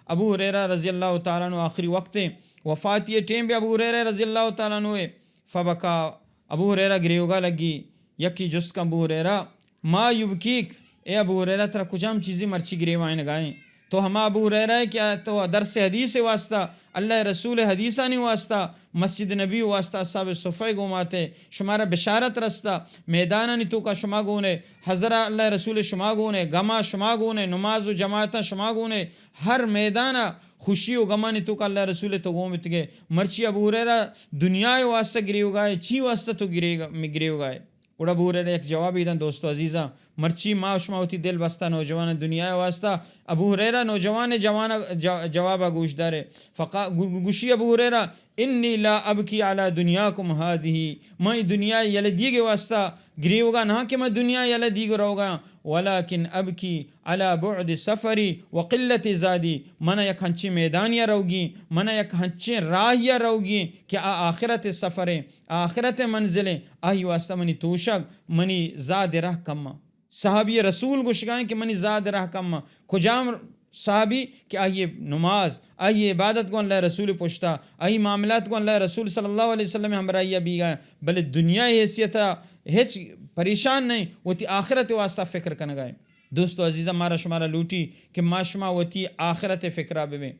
ابو ہریرہ رضی اللہ تعالی عنہ آخری وقت ء، وفاتی ء ٹیم بہ ابو ہریرہ رضی اللہ تعالی عنہ ء فبکا، ابو ہریرہ گریوگا لگی۔ یکی جست کن ابو ہریرہ، ما یبکیک، اے ابو ہریرہ ترا کجام چیزی مرچی گریوائینگائیں؟ تو ہما ابو ہریرہ ئے کہ تو درس حدیث واسطہ، اللہ رسول حدیثانی واسطہ، مسجد نبی واسطہ اصحاب صفہ گوماتے، شمارا بشارت رستا، میدانانی توکا شما گونے، حضرہ اللہ رسول شما گونے، گما شما گونے، نماز و جماعتاں شما گونے، ہر میدانا خوشی و گمانی توکا اللہ رسول تو گون بیتگے۔ مرچی ابو ہریرہ دنیا واسطہ گریوگائے، چی واسطہ تو گریوگائے؟ گڑا ابو ہریرہ یک جوابے دنت، دوست و عزیزاں، مرچی ما و شما وتی دل بستہ نوجوان دنیا واسطہ۔ ابو ہریرہ نوجوان جوان ج-، جوابا گوش دارے۔ فقا-، گو-، گوشی ابو ہریرہ، انی لا ابکی علی دنیاکم هذه، من اے دنیا یلہ دیگ واسطہ گریوگا نہ کہ من دنیا یلہ دیگ روگا، ولکن ابکی علی بعد سفری و قلت زادی، من یک ہنچیں میدانیا روگی، من یک ہنچیں راہیا روگی کہ آ آخرت سفریں، آخرت منزلیں، آئی واسطہ منی توشگ، منی زاد راہ کم۔ صحابی رسول گوشگائیں کہ منی زاد راہ کم۔ کجام صحابی؟ کہ آئی نماز، آئی عبادت گوں اللہ رسول پشتا، آئی معاملات گوں اللہ رسول صلی اللہ علیہ وسلم ہمراہی بیگا، بلے دنیا حیثیتا ہچ پریشان نہیں، وتی آخرت واسطہ فکر کنگائیں۔ دوست و عزیزاں، مارا شمارا لوٹی کہ ما شما وتی آخرت فکرا ببیں۔